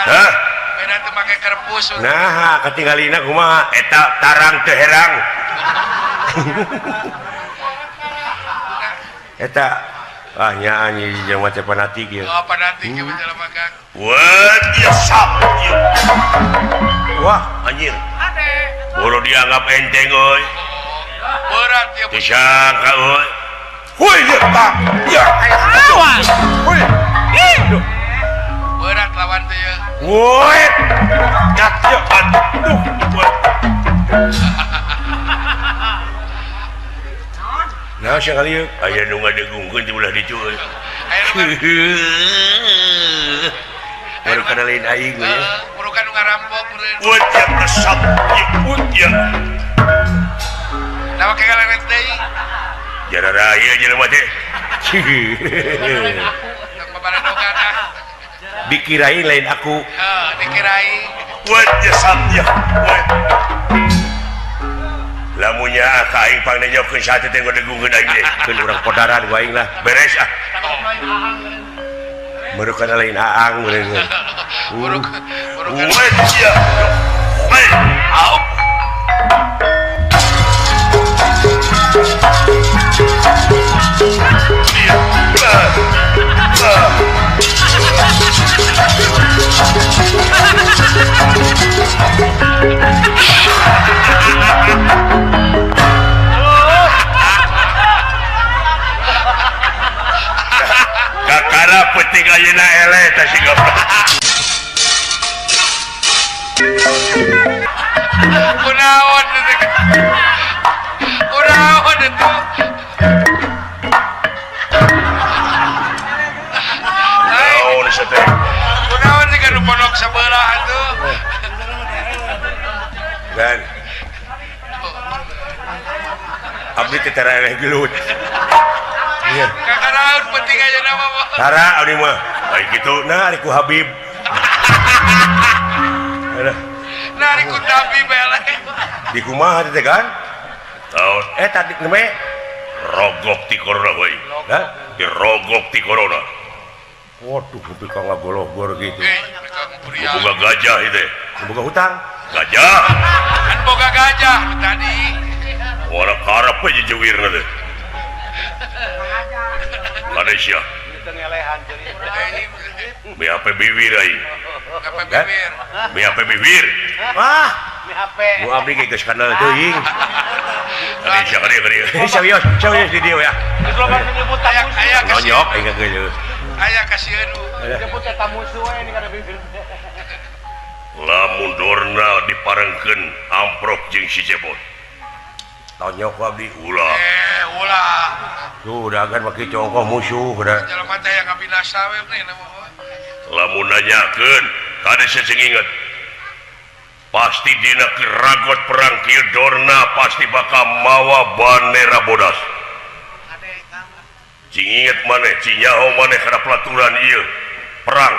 Hah? Beda teu make kerpus. Nah, katinggalina kumaha? Eta tarang teu herang. Eta ah nya anjing jelema teh fanatik ieu. Oh, fanatik ieu jelema Kang. Wah, dia sap. Wah, anjir. Ade. Boro dianggap enteng euy. Berat dia. Teu sangka euy. Woi, ya, tak. Ya. Awas. Woi. Aduh. Berat lawan teh ya. Woi. Gat ya, aduh. Woi. Nah, sekali yuk. Aya nu ngadegungkeun ti ulah dicu euy. Baru kana lain aing we. Burukan nu ngarampok meureun. Woi, ya resep. Ya, ya. Da make galeret deui. Jarara ieu jelema teh. Tong babaredogan ah. Dikirain lain aku. Heuh, dikirain. Woi, ya sap ya. Woi. Lamunnya ka aing pangnenyokeun sate teh ngadegungkeun aing teh. Keun urang podaran ku aing lah. Beres ah. Merukan lain aang meureun. Buruk burukan. Woi, ya. Woi, au. Kakara penting ayeuna eleh teh si goblok. Kunaon teh? Kunaon itu? Naon sia teh? Kunaon sih kan pondok sebelah atuh. Dan abdi teh tara eleh gelut. Iya. Kakaraon penting ayeuna mah. Tara abdi mah. Ai kitu nah ari ku Habib. Aduh. Nah ari ku Nabi beleh. Di kumaha teh kan? Naon? Tadi nembe rogok ti corona we. Hah? Dirogok ti corona. Waduh, tapi ka ngagologor gitu. Boga gajah itu. Boga hutang. Gajah. Kan boga gajah tadi. Ora karep aja jewirna teh. Malaysia. BAP bibir aing. BAP bibir. BAP bibir. Wah. BAP. Nu abdi ge geus kenal teuing. Malaysia ka dieu ka dieu. Serius, serius di dieu ya. Aya Nonyok aing geus. Aya kasieun. Disebut eta musuh we ini kada bibir. Lamun dorna diparengkeun amprok jeung si Cepot. Tonyok ku abdi ulah. Ulah. Tuh udah kan make congkoh musuh udah. Jelema teh yang ngabinasa we nih nama. Lamun nanyakeun kade sesing inget. Pasti dina keragot perang kieu dorna pasti bakal mawa bandera bodas. Cing inget maneh, cing nyaho maneh kana pelaturan ieu perang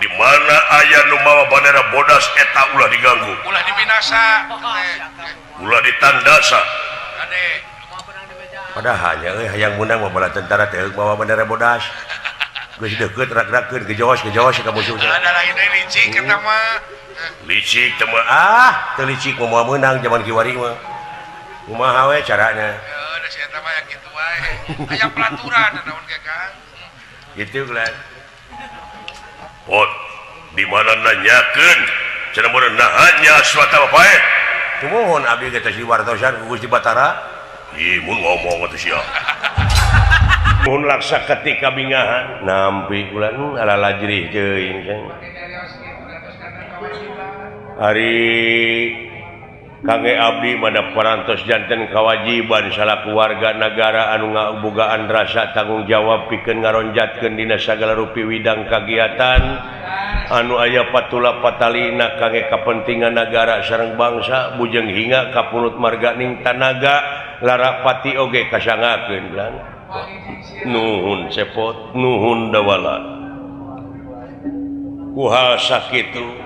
di mana aya nu mawa bandera bodas eta ulah diganggu. Ulah dibinasa. Ulah ditandasa. Ade. Padahalnya euy hayang meunang mah bala tentara teh mawa bandera bodas. Geus deukeut rak-rakeun gejos-gejos ka musuh teh. Ada lain deui licik eta mah. Licik teh mah ah, teu licik mah moal meunang jaman kiwari mah. Kumaha we carana? Heuh, da si eta mah aya kitu wae. Aya peraturan naon ge Kang. Gitu lah. Pot, di mana nanyakeun cenah mun nahanya suatu bae. Tumuhun abdi ge teh diwartosan ku Gusti Batara. Ih, mun ngomong atuh sia. Mun laksa ketika bingahan nampi kula ala lajrih teuing kan. Ari kangge abdi mana parantos janten kawajiban salaku warga nagara anu ngabogaan rasa tanggung jawab pikeun ngaronjatkeun dina sagala rupi widang kagiatan anu aya patula patalina kangge kapentingan nagara sareng bangsa bujeng hingga kapurut marganing tanaga larapati oge kasangakeun lan nuhun cepot nuhun dawala kuhal sakitu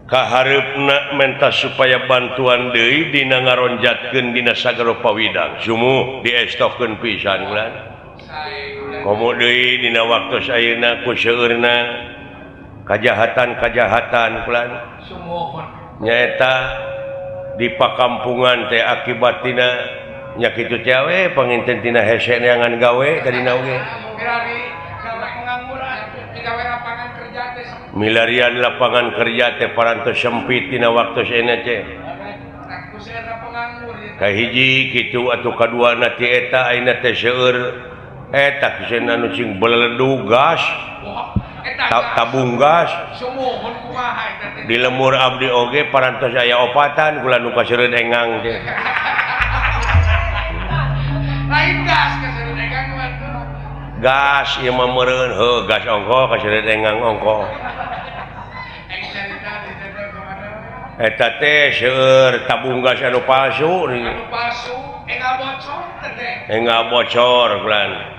kahareupna menta supaya bantuan deui dina ngaronjatkeun dina sagala pawidang sumuh diestokeun pisan lan Komo deui dina waktu ayeuna ku seueurna kajahatan-kajahatan kulan nyaeta di pakampungan teh akibatina nya kitu teh we panginten tina hese neangan gawe tadina oge milarian lapangan kerja teh parantos sempit dina waktu ayeuna teh kahiji kitu atuh kaduana ti eta ayeuna teh seueur eta kisah anu cing beledu gas tabung gas di lemur abdi oge parantos aya opatan kula nu kaseureun engang teh lain gas kaseureun engang mah gas ieu mah meureun heuh gas ongko kaseureun engang ongko eta teh seueur tabung gas anu palsu anu palsu engal bocor teh engal bocor kulan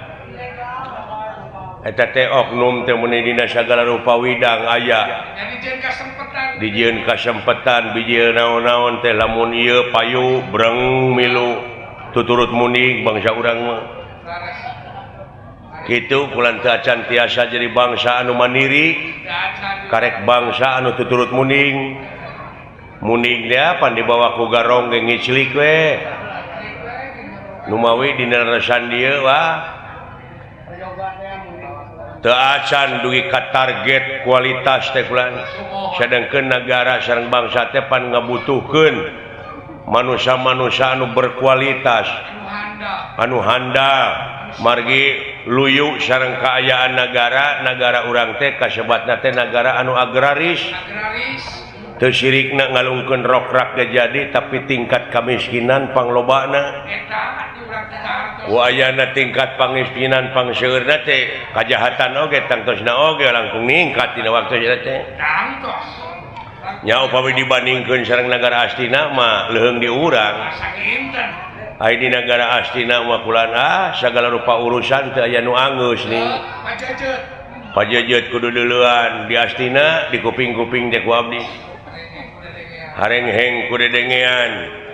eta teh oknum teh meuni dina sagala rupa widang aya dijieun kasempetan bijieun naon-naon teh lamun ieu payu breng milu tuturut muning bangsa urang mah kitu kulan teu acan tiasa jadi bangsa anu mandiri karek bangsa anu tuturut muning muning teh pan dibawa ku garong ge ngiclik we numawi dina resan dieu wah teu acan dugi ka target kualitas teh kulan sedangkeun nagara sareng bangsa teh pan ngabutuhkeun manusia-manusia anu berkualitas anu handal margi luyu sareng kaayaan nagara nagara urang teh kasebatna teh nagara anu agraris teu sirikna ngalungkeun rokrak ge jadi tapi tingkat kamiskinan panglobana wayana tingkat pangmiskinan pangseueurna teh kajahatan oge tangtosna oge langkung ningkat dina waktu eta teh tangtos nya upami dibandingkeun sareng nagara Astina mah leuheung di urang ai di nagara Astina mah kulan sagala rupa urusan teu aya nu anggeus nih pajejeut kudu deuleuan di Astina di kuping-kuping teh ku abdi harengheng ku dedengean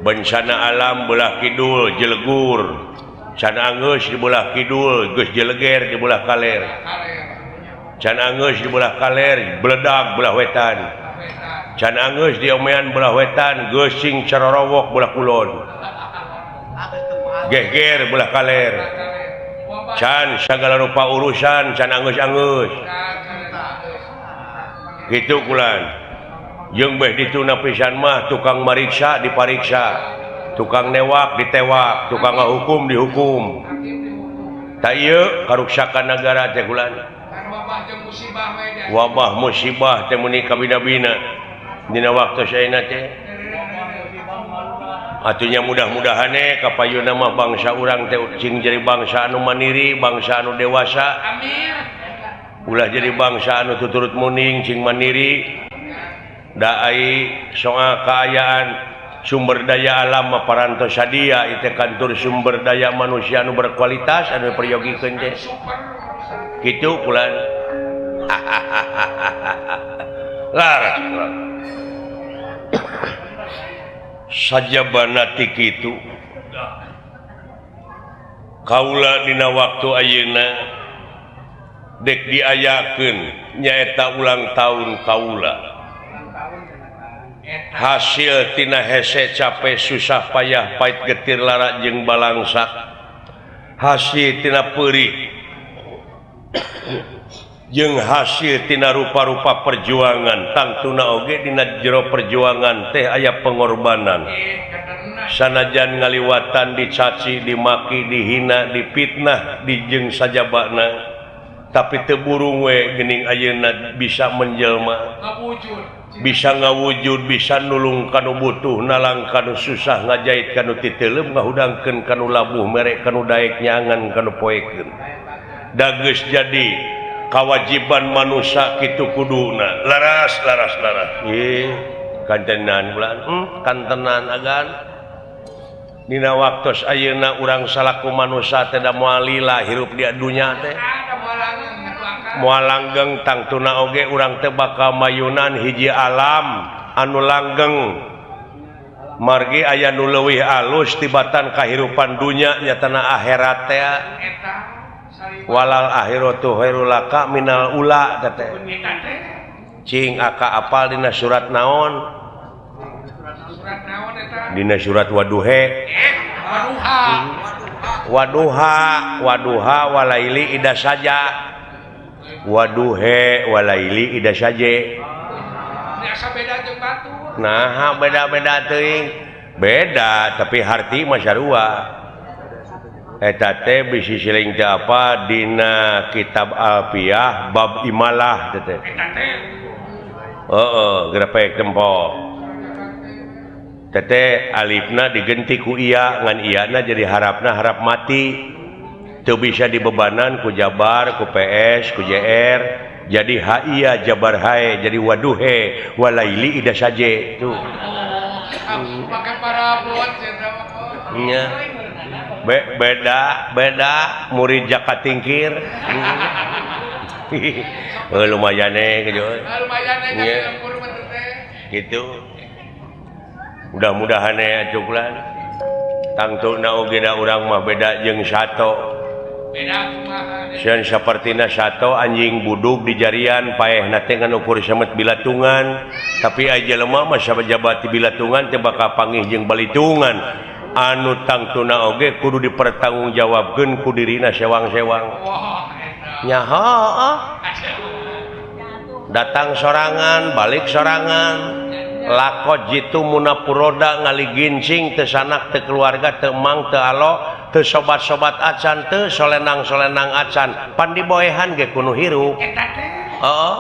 bencana alam belah kidul jelegur can anggeus di belah kidul geus jeleger di belah kaler can anggeus di belah kaler beledag belah wetan can anggeus di omean belah wetan geus sing carorowok belah kulon geger belah kaler can sagala rupa urusan can anggeus-anggeus kitu kulan jeung beh dituna pisan mah tukang mariksa dipariksa tukang newak ditewak tukang ngahukum dihukum ta ieu karuksakan nagara teh kulan wabah musibah teh meuni kabina-bina dina waktu ayeuna teh atunya mudah-mudahan kapayuna mah bangsa urang teh cing jadi bangsa anu mandiri bangsa anu dewasa amin ulah jadi bangsa anu tuturut muning cing mandiri daai soal keayaan sumber daya alam mah parantos sadia itu kantor sumber daya manusia anu berkualitas anu peryogikeun teh kitu kulan laras sajabana ti kitu kaula dina waktu ayeuna dek diayakeun nyaeta ulang tahun kaula hasil tina hese capek susah payah pahit getir lara jeung balangsak hasil tina peurih jeung hasil tina rupa-rupa perjuangan tangtuna oge dina jero perjuangan teh aya pengorbanan sanajan ngaliwatan dicaci dimaki dihina dipitnah dijeng sajabana tapi teu burung we geuning ayeuna bisa menjelma bisa ngawujud bisa nulung kanu butuh nalang kanu susah ngajait kanu titeuleum ngahudangkeun kanu labuh merek kanu daek nyangan kanu poekeun da geus jadi kawajiban manusia kitu kuduna laras laras laras ih kantenan bulan kantenan agan dina waktos ayeuna urang salaku manusia teh da moal lila hirup di dunya teh moal langgeng tangtuna oge urang teh bakal mayunan hiji alam anu langgeng margi aya nu leuwih alus tibatan kahirupan dunya nyatana akhirat teh Walal akhiratu khairul laka minal ula teh. Cing aka apal dina surat naon? Surat naon eta? Dina surat Waduhe. Waduha. Waduha, waduha walaili ida saja. Waduhe walaili ida saje. Asa beda jeung batur. Nah, beda-beda teuing. Beda tapi harti mah sarua. Eta teh bisi siling teu apa dina kitab Alfiyah bab imalah teh. Eta teh. Heeh, grepek tempo. Tete alifna digenti ku iya ngan iyana jadi harapna harap mati. Teu bisa dibebanan ku jabar, ku PS, ku JR. Jadi haia jabar hae jadi waduhe walaili ida saje tuh. Pakai parabot nya. Beda beda murid jaka tingkir. Lumayan gitu. Lumayan gitu. Mudah-mudahan ya cuklan. Tangtuna oge da urang mah beda jeung sato. Beda kumaha. Sieun sapertina sato anjing budug di jarian paehna teh ngan ukur semet bilatungan, tapi aya jelema mah sajabat di bilatungan teh bakal pangih jeung balitungan. Anu tangtuna oge kudu dipertanggungjawabkeun ku dirina sewang-sewang. Nya heuh. Datang sorangan, balik sorangan. Lakot jitu munapuroda ngaligincing teu sanak teu keluarga teu mang teu alo teu sobat-sobat acan teu solenang-solenang acan pan diboehan ge kudu hirup. Heeh.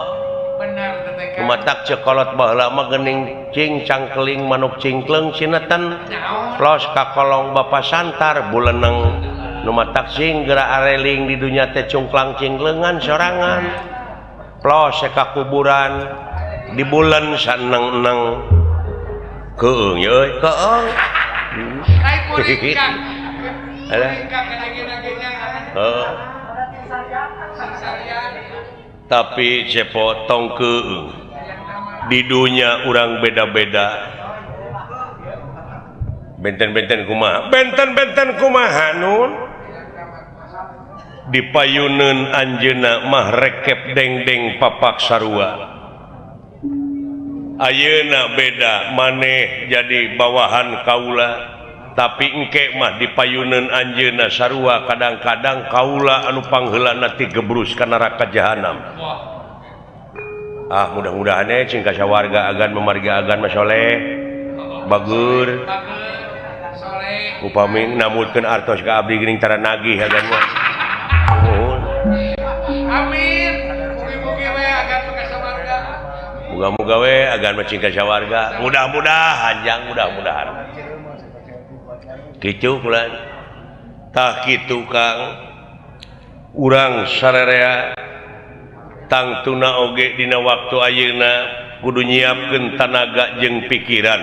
Bener teh. Kumatak cekolot baheula mah geuning cing cangkeling manuk cingkleung cineten los ka kolong bapa santar buleneng nu matak sing geura areling di dunya teh cungklang cingkleungan sorangan plos ka kuburan di bulan saneng-neng keung euy keung. Ai kuring kang. Kuring kang heeh. Tapi cepot tong keung. Di dunya urang beda-beda. Benten-benten kumaha? Benten-benten kumaha nun? Di payuneun anjeunna mah rekep dengdeng papak sarua. Ayeuna beda maneh jadi bawahan kaula tapi engke mah dipayuneun anjeunna sarua kadang-kadang kaula anu pangheulana ti gebrus ka neraka jahanam. Ah mudah-mudahan cing ka sawarga agan memarga agan mah soleh bager upami namutkeun artos ka abdi geuning tara nagih agan mah. Nuhun. Amin. Mugi-mugi we agan ka sawarga. Muga-muga we agan mah cing ka sawarga. Mudah-mudahan jang mudah-mudahan. Kitu kulan. Tah kitu Kang. Urang sararea tangtuna oge dina waktu ayeuna kudu nyiapkeun tanaga jeung pikiran.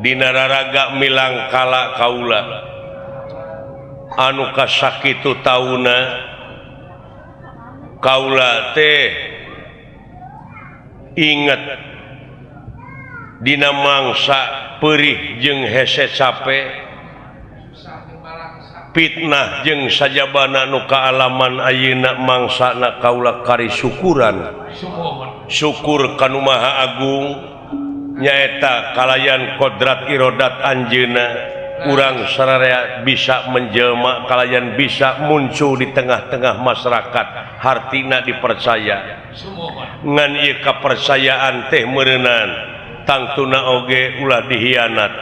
Dina raraga milang kala kaula. Anu kasakitu tauna kaula teh inget dina mangsa perih jeung hese cape fitnah jeung sajabana nu kaalaman ayeuna mangsana kaula kari syukuran syukur ka Nu Maha Agung nyaeta kalayan kodrat irodat anjeunna urang sararea bisa menjelma kalayan bisa muncul di tengah-tengah masyarakat hartina dipercaya ngan ieu kapercayaan teh meureunan tangtuna oge ulah dihianat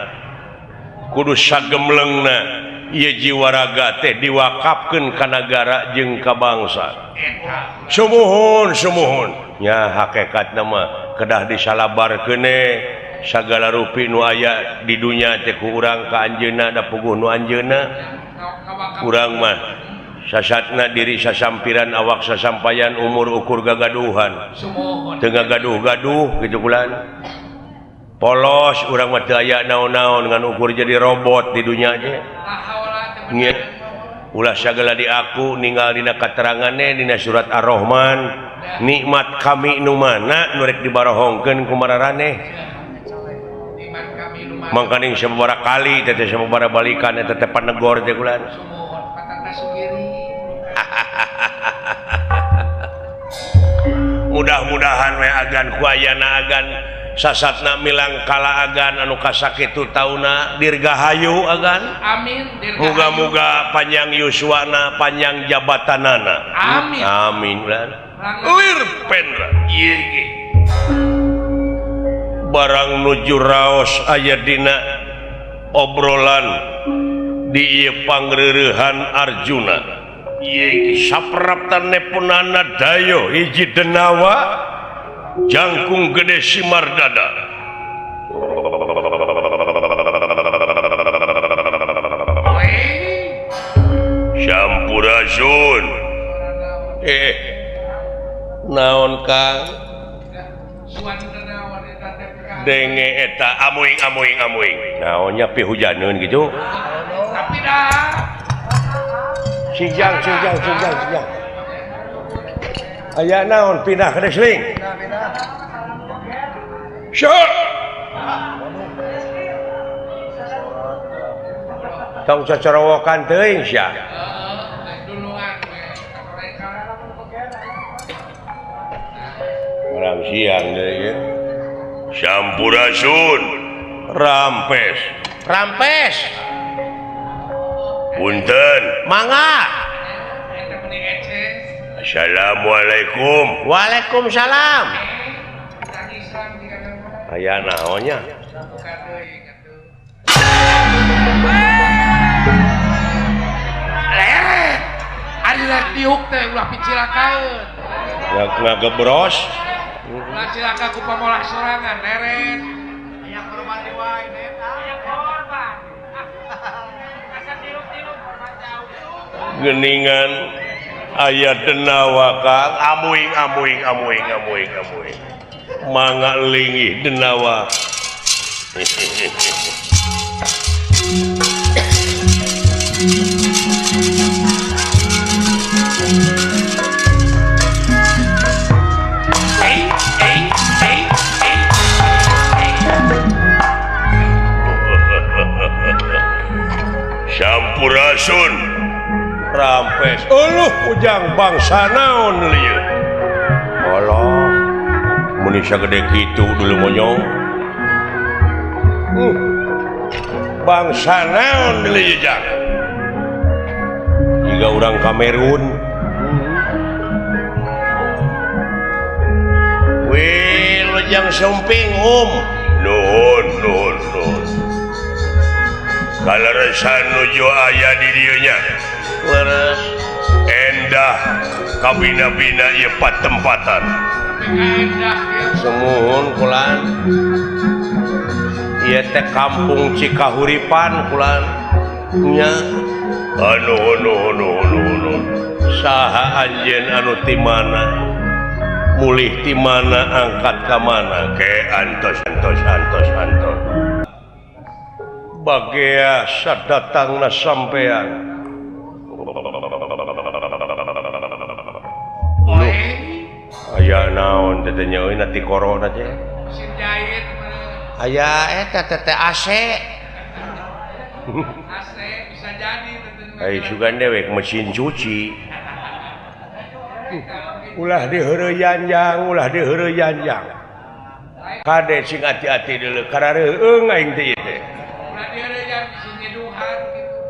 kudu sagemlengna ieu jiwa raga teh diwakafkeun ka nagara jeung ka bangsa. Sumuhun sumuhun nya hakikatna mah kedah disalabarkeun sagala rupi nu aya di dunya teh ku urang ka anjeunna da puguh nu anjeunna urang mah sasatna diri sasampiran awak sasampayan umur ukur gagaduhan teu gagaduh-gaduh kitu kulan polos urang mah teu aya naon-naon ngan ukur jadi robot di dunya teh. Ulah sagala diaku ninggal dina katerangane dina surat Ar-Rahman nikmat kami nu mana nu rek dibarohongkeun ku mararaneh mangkaning sababaraha kali teh sababaraha balikan eta teh panegor teh kulan. Mudah-mudahan we agan ku ayana agan sasatna milang kala agan anu kasakitu tauna dirgahayu agan. Amin. Muga-muga panjang yuswana panjang jabatanana. Amin. Amin lan. Lir penra ieu ge. Barang nuju raos aya dina obrolan di ieu pangreurehan Arjuna. Ieu sapraptan nepunana dayo hiji denawa jangkung gede simardada. Sampurasun. Naon Kang? Denge eta amuing amuing amuing. Naonnya pihujaneun gitu. Tapi dah. Sijang sijang sijang sijang. Aya naon pindah ke desling. Syok. Tong cocorowokan teuing sia. Orang siang deui. Sampurasun. Rampes. Rampes. Punten. Mangga. Assalamualaikum. Waalaikumsalam. Aya naonnya? Leret. Ari rek diuk teh ulah picilakaeun. Ngagebros. Ulah cilaka ku pamolah sorangan leret. Aya korban di wae eta. Aya korban. Asa tilup-tilup korban jauh. Geningan aya denawa Kang amuing amuing amuing amuing amuing. Mangga linggih denawa. Sampurasun. Rampes. Euluh ujang bangsa naon lieu. Allah, mun sagede kitu dulu monyong. Bangsa naon lieu jang. Jiga urang Kamerun. Wih, lejang sumping um. Nuhun, nuhun, nuhun. Kaleresan nuju aya di dieu nya. Leres. Endah kabina-bina ieu patempatan. Sumuhun kulan. Ieu teh kampung Cikahuripan kulan. Nya. Anu anu anu anu anu. Saha anjeun anu ti mana? Mulih ti mana angkat ka mana? Ke antos antos antos antos. Bagea sadatangna sampean. Aya naon teh nya euy na ti corona teh. Mesin jahit. Aya eta teh AC. AC bisa jadi teh. Ai sugan dewek mesin cuci. Ulah diheureyan jang, ulah diheureyan jang. Kade sing ati-ati deuleu karareueung aing teh ieu teh. Ulah diheureyan bisi nyeduhan kitu.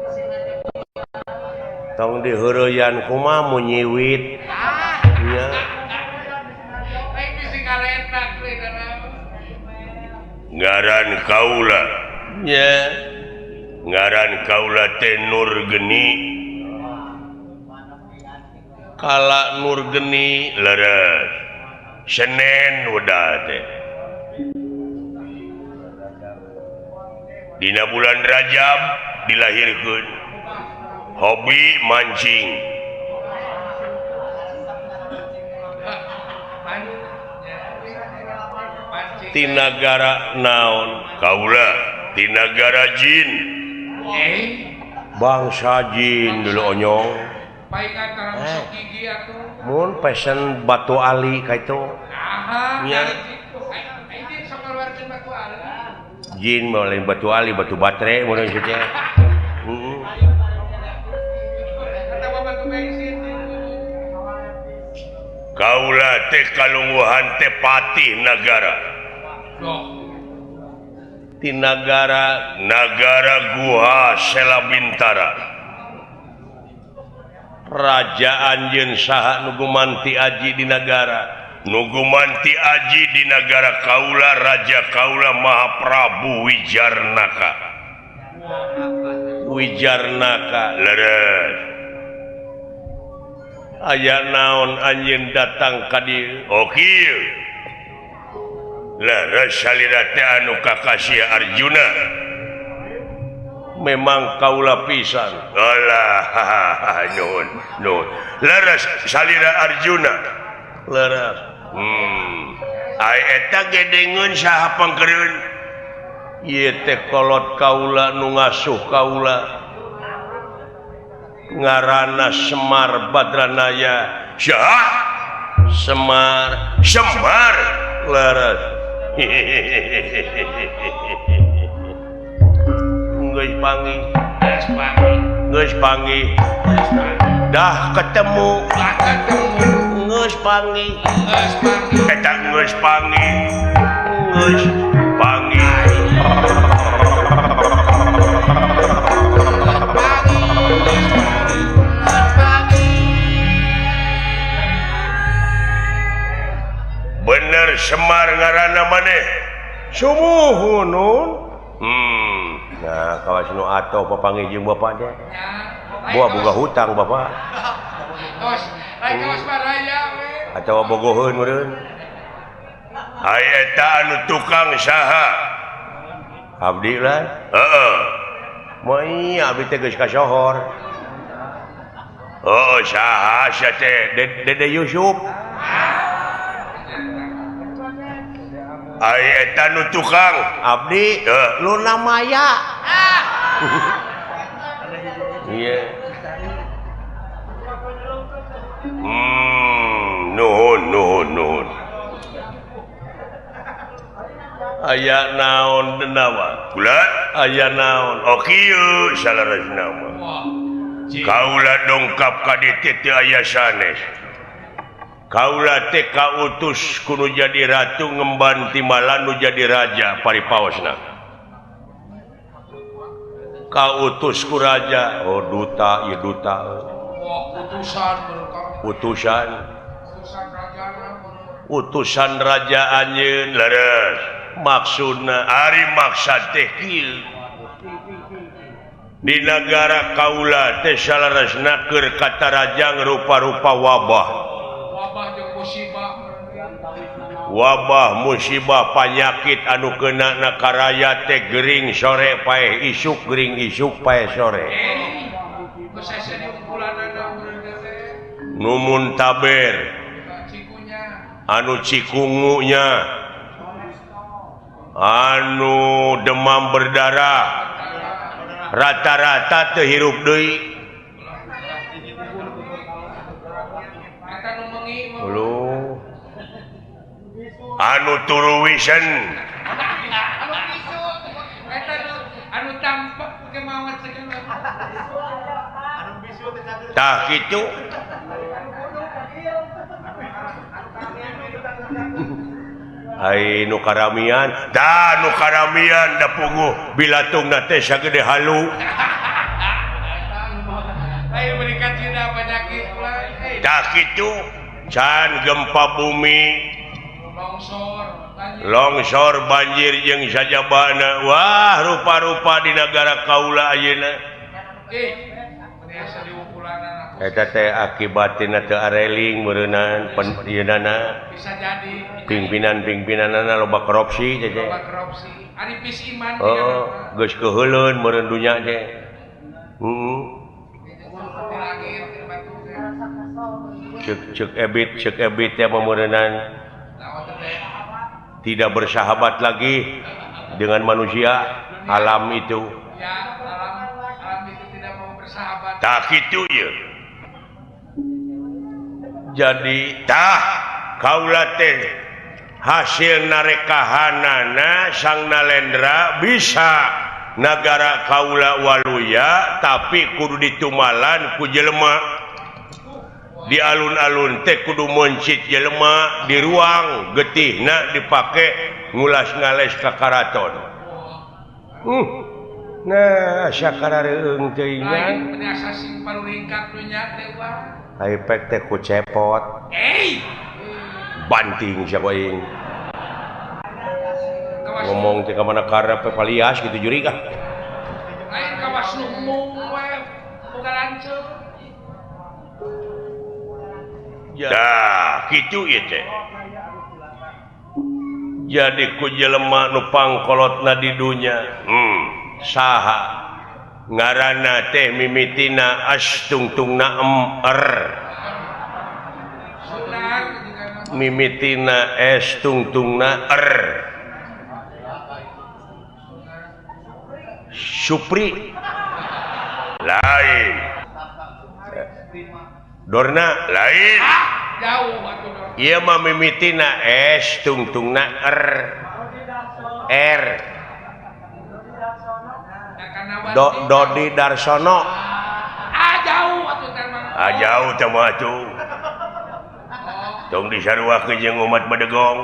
Tong diheureyan kumaha mun nyiwit. Nya. Aing bisi ngaletak we kana. Ngaran kaula. Nya. Ngaran kaula teh Nur Geni. Kala Nur Geni leres. Senen udah teh. Dina bulan Rajab dilahirkeun. Hobi mancing. Tinagara naon? Kaula tinagara jin. Bangsa jin dulu onyong. Mun pesen batu ali ka itu. Nya. Jin mah lain batu ali, batu baterai mun teh. Heeh. Kaula teh kalungguhan teh patih nagara. Ti nagara nagara Guha Selabintara. Raja anjeun saha nu gumanti aji di nagara? Nu gumanti aji di nagara kaula Raja kaula Mahaprabu Wijarnaka. Wijarnaka leres. Aya naon anjeun datang ka dieu? Oh kieu. Leres salira teh anu kakasih Arjuna. Memang kaula pisan. Alah, nuhun, nuhun. Leres salira Arjuna. Leres. Ai eta gedengeun saha pangkereun? Ieu teh kolot kaula nu ngasuh kaula. Ngaranna Semar Badranaya. Saha? Semar. Semar. Leres. Geus panggih. Geus panggih. Dah ketemu. Geus panggih. Eta geus panggih. Geus panggih. Bener Semar ngaranna maneh. Sumuhun nun. Nah, kawas nu atoh papanggih jeung bapak teh. Buah boga hutang bapak. Tos, lain kawas baraya we. Atawa bogoheun meureun. Ai eta anu tukang saha? Abdi lah. Heeh. Moal abdi teh geus kasohor. Oh, saha sia teh? Dede Yusuf. Ai eta nu tukang abdi Luna Maya. Iya. Nuhun nuhun nuhun. Aya naon denawa? Kula aya naon? Oh kieu salaresna mah. Kaula dongkap ka dieu teu aya sanes. Kaula teh kautus kudu jadi ratu ngemban timbalan nu jadi raja paripaosna. Kautus ku raja, oh duta ieu duta. Utusan utusan. Utusan raja anjeun leres. Maksudna ari maksad teh kieu. Di nagara kaula teh salaresna keur katarajang rupa-rupa wabah. Wabah musibah panyakit anu kena na karaya teh gering sore paeh isuk gering isuk paeh sore. Numun taber anu cikungunya anu demam berdarah rata-rata teu hirup deui. Anu turuwisen anu tampak kemauan segala tah kitu. Ai nu karamian da nu karamian da puguh bilatungna teh sagede halu. Ayo berikan cina penyakit tah kitu. Can gempa bumi longsor banjir jeung sajabana. Wah rupa-rupa di negara kaula ayeuna. Eta teh akibatina teu areling meureunnan penyeunana. Pimpinan-pimpinanana loba korupsi teh. Oh, geus keuheuleun meureun dunya teh. Heeh. Cek ebit ya pemerenan tidak bersahabat lagi dengan manusia alam itu. Ya, alam itu tidak mau bersahabat. Tak itu ya. Jadi tah kaula teh hasil narekahanana Sang Nalendra bisa nagara kaula waluya tapi kudu ditumalan ku jelema. Di alun-alun teh kudu mencit jelema di ruang getihna dipake ngulas ngales ka karaton. Nah, sakarareung teuing nya. Lain asa sing paruringkak dunya teh ulah. Ai pek teh ku cepot. Banting sia aing. Ngomong teh ka mana karep palias kitu jurig ah. Lain kawas lumbung we boga lanceuk. Dah, kitu ieu teh. Jadi ku jelema nu pangkolotna di dunya, saha ngaranna teh mimitina as tungtungna em er. Mimitina es tungtungna er. Supri lain. Dorna lain. Jauh atuh. Ieu mah mimitina es tungtungna er. R. Dodi Darsono. Ah jauh atuh teh mah. Ah jauh teh mah atuh. Tong disaruakeun jeung umat Bedegong.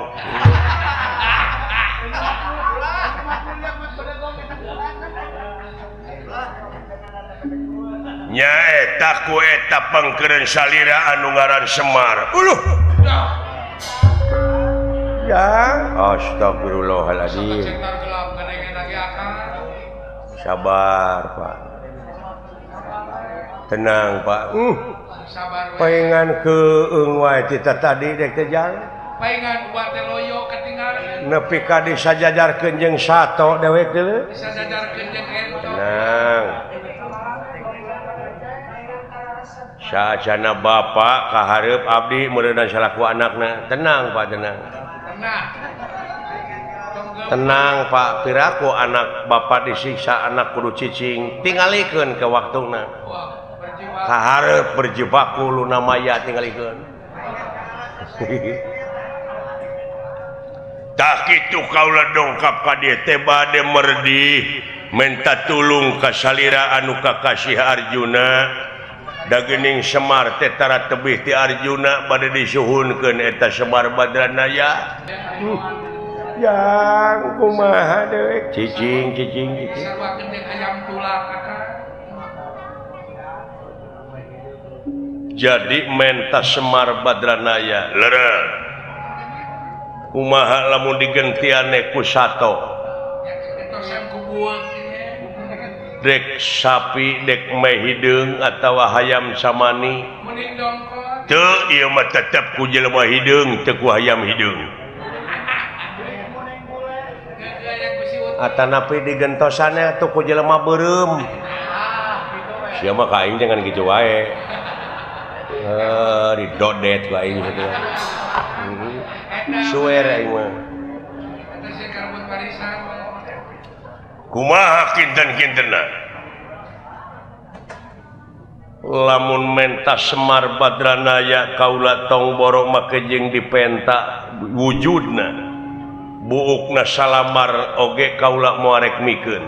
Nyaeta ku eta pangkeureun salira anu ngaran Semar. Uluh. Ya, astagfirullahaladzim. Sabar, Pak. Tenang, Pak. Paingan keung wae tita tadi dek teh jalan. Paingan ubat teh loyo ketinggalan. Nepi ka disajajarkeun jeung sato dewek teh. Disajajarkeun jeung ento. Tenang. Saacana bapak kahareup abdi meureunna salaku anakna. Tenang Pak, tenang. Tenang. Tenang Pak, piraku anak bapak disiksa anak kudu cicing, tingalikeun ke waktuna. Kahareup berjibaku luna maya tingalikeun. Tah kitu kaula dongkap ka dieu teh bade merdih menta tulung ka salira anu kakasih Arjuna. Dagening Semar teh tara tebih ti Arjuna bade disuhunkeun eta Semar Badranaya. Yang kumaha dewek cicing cicing cicing. Sarua jeung ayam tulak akang. Jadi menta Semar Badranaya leureuh. Kumaha lamun digentiane ku sato. Dek sapi dek meh hideung atawa hayam samani teu ieu mah tetep ku jelema hideung teu ku hayam hideung. Atanapi digentosanna atuh ku jelema beureum. Sia mah ka aing jangan kitu wae. Didodet ku aing kitu. Suwer aing mah. Kumaha kinten-kintenna lamun menta Semar Badranaya kaula tong borok make jeung dipenta wujudna buukna salamar oge kaula moarek mikeun.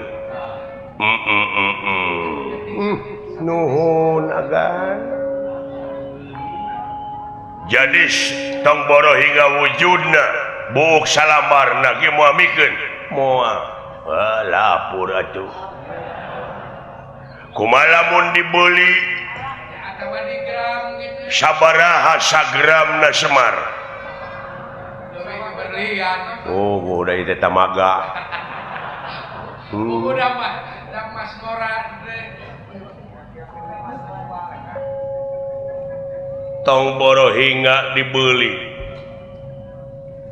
Nuhun agan. Jadi tong boro hingga wujudna buuk salamarna ge moal mikeun moal. Lapur atuh. Kumaha lamun dibeli sabaraha sagramna Semar. Oh, udah itu tamaga. Tong boro hingga dibeli.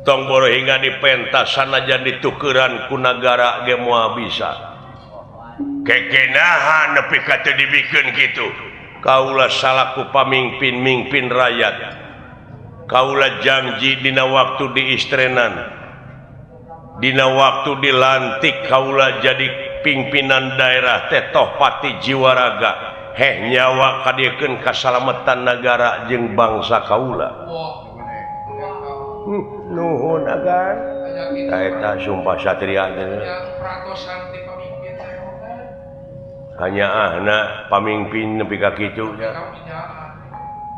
Tong boro hingga dipentas sanajan ditukeran ku nagara ge moal bisa. Kekenaha nepi ka teu dibikeun kitu. Kaula salaku pamingpin-mingpin rakyat. Kaula janji dina waktu diistrenan. Dina waktu dilantik kaula jadi pimpinan daerah teh toh pati jiwaraga. Heh nyawa kadiekeun kasalametan nagara jeung bangsa kaula. Nuhun agan. Eta sumpah satria teh. Hanya ahna pamimpin nepi ka kitu nya.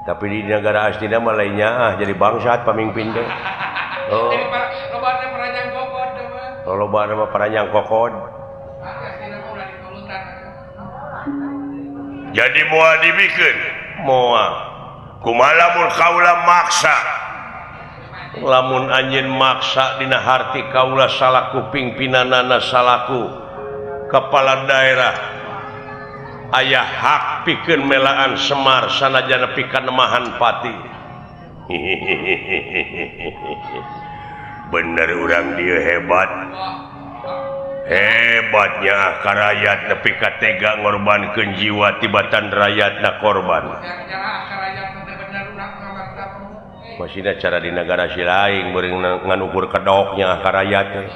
Tapi di negara aslinya mah lainnya ah jadi bangsat pamimpin teh. Oh. Loba mah paranjang kokod. Jadi moal dibikeun moal. Kumaha lamun kaula maksa? Lamun anjeun maksa dina harti kaula salaku pingpinanana salaku kepala daerah aya hak pikeun melaan Semar sanajan nepi ka nemahan pati. Bener urang dieu hebat. Hebatnya karayat nepi ka tega ngorbankeun jiwa tibatan rakyatna korban. Masihna cara di negara si lain beuring nganukur kedoknya karayat teh.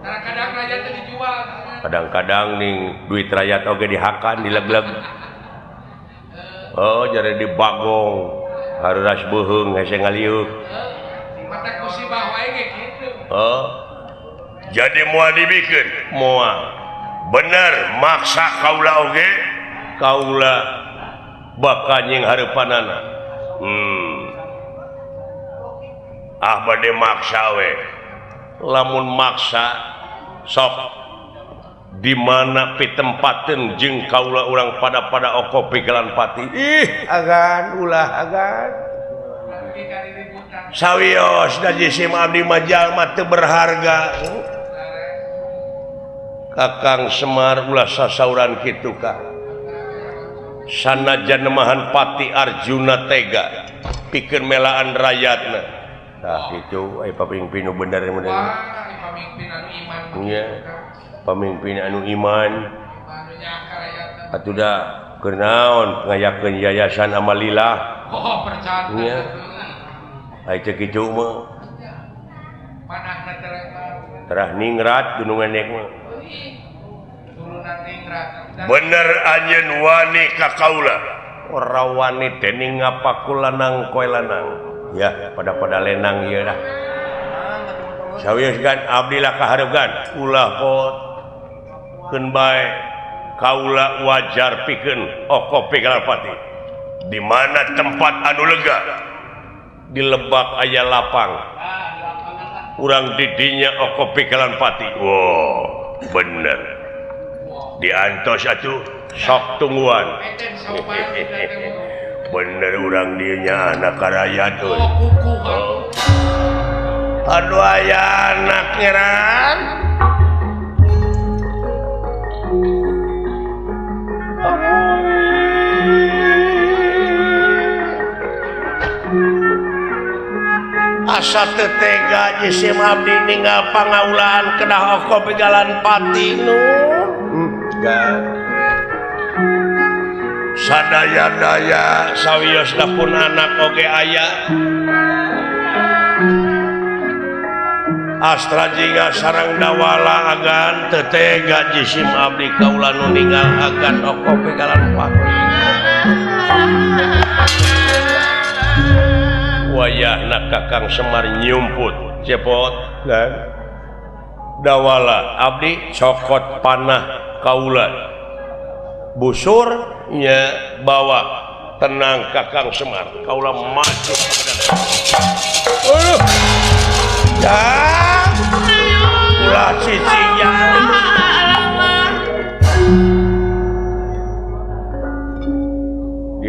Kadang-kadang rakyat teh dijual. Kadang-kadang ning duit rakyat oge dihakan dileg-leg. Oh jare di bagong haruras beuheung hese ngaliuk. Mata musibah wae ge kitu. Oh. Jadi moal dibikeun moal. Bener maksa kaula oge kaula bakal nying hareupanana. Ah bade maksa we. Lamun maksa sok di mana pitempateun jeung kaula urang pada-pada oko pigelan pati. Ih, agan ulah agan. Sawios da jisim abdi mah jalma teu berharga. Kakang Semar ulah sasauran kitu ka. Sanajan nemahan pati Arjuna tega pikeun melaan rakyatna. Tah kitu aya pamimpin nu bener bener. Pamimpin anu iman. Nya. Pamimpin anu iman. Atuh da keur naon ngayakeun yayasan amalillah. Oh, percaya. Nya. Ai teu kitu mah. Manahna terah ningrat gunung endek mah. Turunan ningrat. Bener anjeun wani ka kaula. Ora wani dening ngapaku lanang koe lanang. Ya, pada-pada lenang ieu dah. Sawios gan abdi lah kahareup ulah pot. Keun bae kaula wajar pikeun oko pigalarpati. Di mana tempat anu lega? Di lebak aya lapang. Urang didinya oko pigalarpati. Wow, bener. Diantos atuh sok tungguan. Bener urang dinya anak rakyat euy. Oh. Aduh aya anak ngeran. Asa teu tega jisim abdi ninggal pangaulaan kedah oko pigalan pati nu. Sadaya-daya sawiosna pun anak oge aya. Astra jingga sareng dawala agan teu tega jisim abdi kaula nu ninggal agan oko pigalan pati. Wayahna Kakang Semar nyumput cepot dan dawala abdi cokot panah kaula busurnya bawa tenang Kakang Semar kaula maju aduh ya ulah cicingnya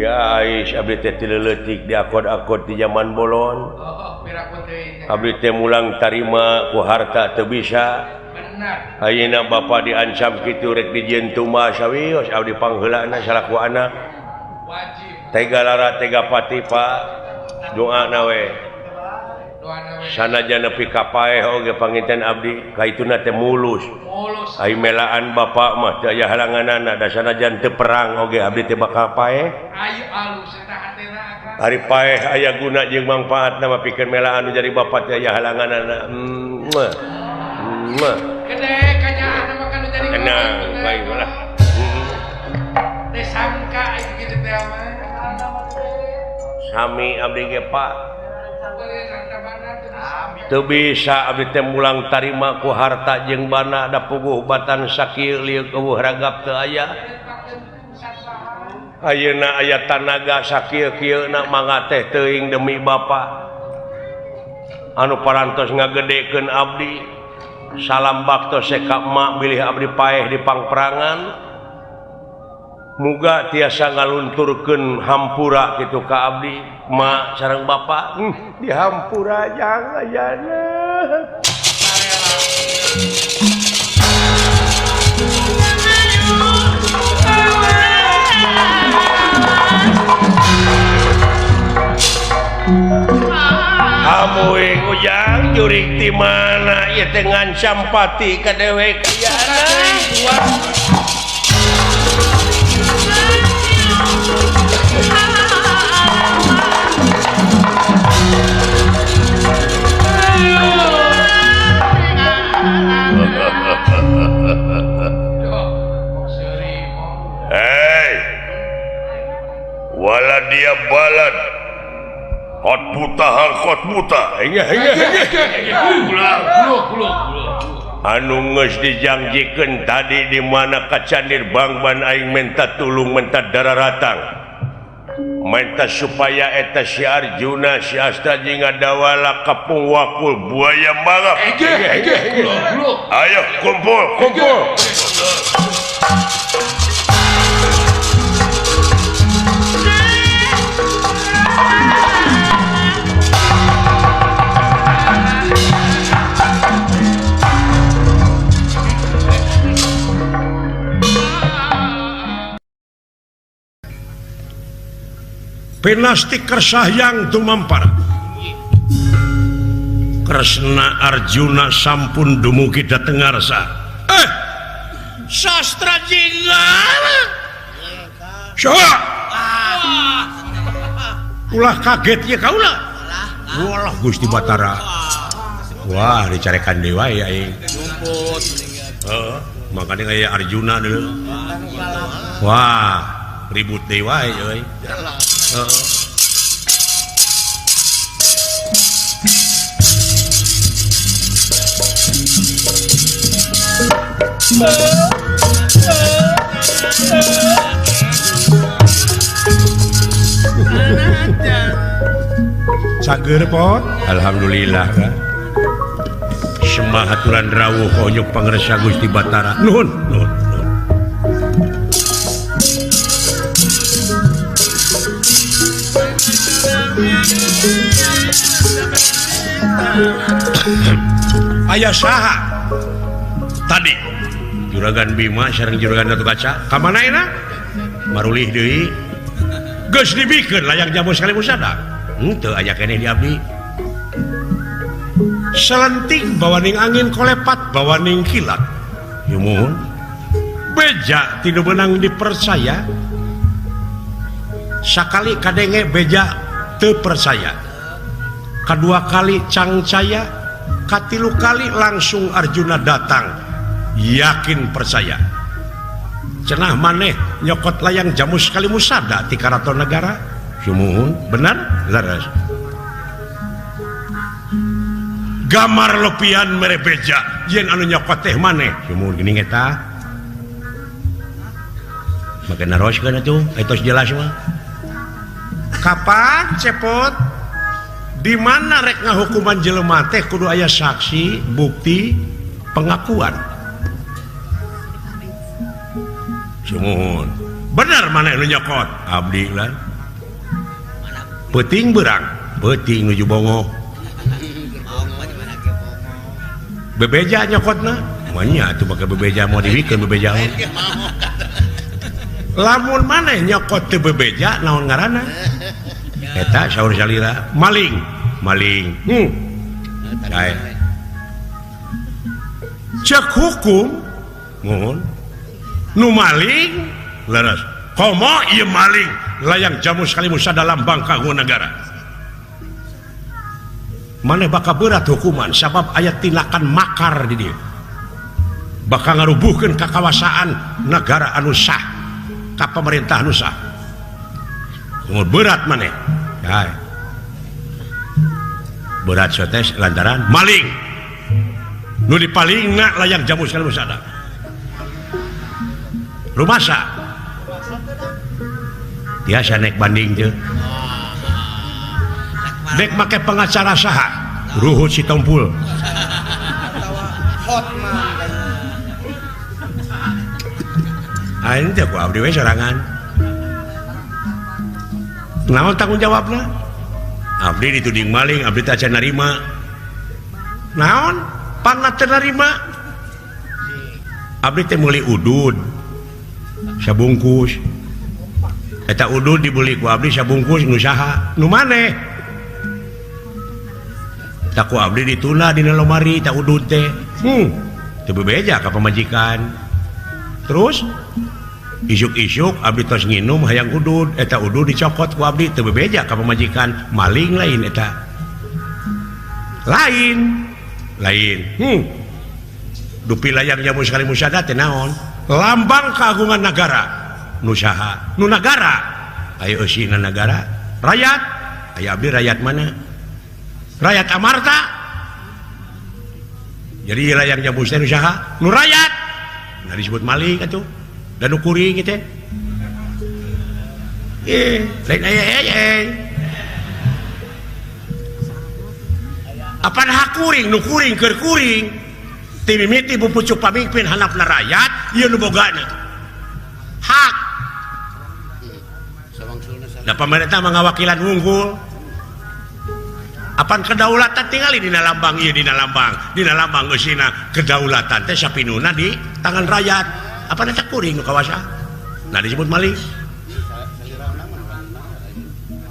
dia ais abdi teh tileuletik di akod-akod di zaman bolon. Abdi teh mulang tarima ku harta teu bisa. Ayeuna bapa diancam kitu rek dijieun tumbas sawios abdi pangheulana salaku anak. Tega lara tega pati Pak. Doana we. Sanajan nepi ka paeh oge panginten abdi kaituna teh mulus. Ai melaan bapak mah teu aya halanganana da sanajan teu perang oge abdi teh bakal paeh. Ayu alus eta hatena akang. Ari paeh aya guna jeung mangfaatna mah pikeun melaan nu jadi bapak teh aya halanganana. Gede kanyaahna mah kan jadi tenang bae lah. Teh sangka aya kitu teh mah. Sami abdi ge Pak. Teu bisa abdi teh mulang tarima ku harta jeung bana da puguh batan sakieu lieu eueuh ragap teu aya. Ayeuna aya tanaga sakieu-kieuna mangga teh teuing demi bapa anu parantos ngagedekeun abdi. Salam bakto seka emak bilih abdi paeh di pangperangan. Muga tiasa ngalunturkeun hampura kitu ka abdi mak sareng bapa. Dihampura jang ayana. Hamuing ujang jurik di mana ieu teh ngancam pati ka dewek ayana. Hey, wala dia balad hot buta hot buta. Anu geus dijangjikeun tadi di mana ka Candir Bangban aing menta tulung menta dararatang menta supaya eta si Arjuna si Astra jeung Ngadawala kapung wakul buaya mangap. Ayo kumpul kumpul. Pinasti kersahyang tumampar Kresna Arjuna sampun dumugi dhateng ngarsa. Sastra jingga saha ulah kaget ya kaula. Walah Gusti Batara. Wah dicarekan dewa ya aing. Heeh, makanya aya Arjuna deui. Wah, ribut dewa euy. Cager pot. Alhamdulillah kan. Semah aturan rawuh onyok pangersa Gusti Batara. Nuhun, nuhun. Aya saha tadi Juragan Bima sareng Juragan Gatotkaca ka mana enak marulih deui geus dibikeun layang jamu sekali musada henteu aya keneh di abdi selenting bawaning angin kolepat bawaning kilat yumuhun beja tidak benang dipercaya sakali kadenge beja teu percaya kedua kali cangcaya katilu kali langsung Arjuna datang yakin percaya cenah maneh nyokot layang jamu sekali musada ti karaton negara sumuhun benar leres gamar lepian mere beja yen anu nyokot teh maneh sumuhun geuning eta make naroskeun atuh eta jelas mah kapan cepot di mana rek ngahukuman jelema teh kudu aya saksi bukti pengakuan. Sumuhun bener maneh nu nyokot abdi lah peuting beurang peuting nuju bongo bebeja nyokotna manya atuh make bebeja moal dibikeun bebeja lamun maneh nyokot teu bebeja naon ngaranna eta saur salira maling maling cek hukum mohon nu maling leres komo ieu maling layang jamu sekali musada lambang kagungan negara maneh bakal berat hukuman sabab aya tindakan makar di dieu bakal ngarubuhkeun kakawasaan negara anu sah ka pemerintah anu sah berat maneh berat sotes lantaran maling nu dipalingna layang jamu sekali musada rumasa Biasa naik banding teu. Dek make pengacara saha? Ruhut Sitompul. Aing teh ku abdi we sorangan. Naon tanggung jawabna? Abdi dituding maling, abdi teh acan narima. Naon? Pangna teu narima. Abdi teh meuli udud sabungkus. Eta udud dibeli ku abdi sabungkus nu saha? Nu maneh? Tak ku abdi ditunda dina lomari tak udud teh. Teu bebeja ka pamajikan. Terus isuk-isuk abdi tos nginum hayang udud, eta udud dicokot ku abdi teu bebeja ka pamajikan, maling lain eta. Lain. Lain. Dupi layang jamu sekali musada teh naon? Lambang keagungan negara. Nu saha? Nu nagara. Aya eusina nagara. Rakyat. Aya abdi rakyat mana? Rakyat Amarta. Jadi layang jamu teh nu saha? Nu rakyat. Nah disebut maling atuh. Dan nu kuring teh. Lain aya Apan hak kuring nu kuring keur kuring. Ti mimiti pucuk pamimpin handapna rakyat, ieu nu bogana. Hak. Da pamarentah mah ngawakilan wungkul. Apan kedaulatan tingali dina lambang ieu dina lambang eusina kedaulatan teh sapinuna di tangan rakyat. Apan eta kuring nu kawasa? Nah disebut maling.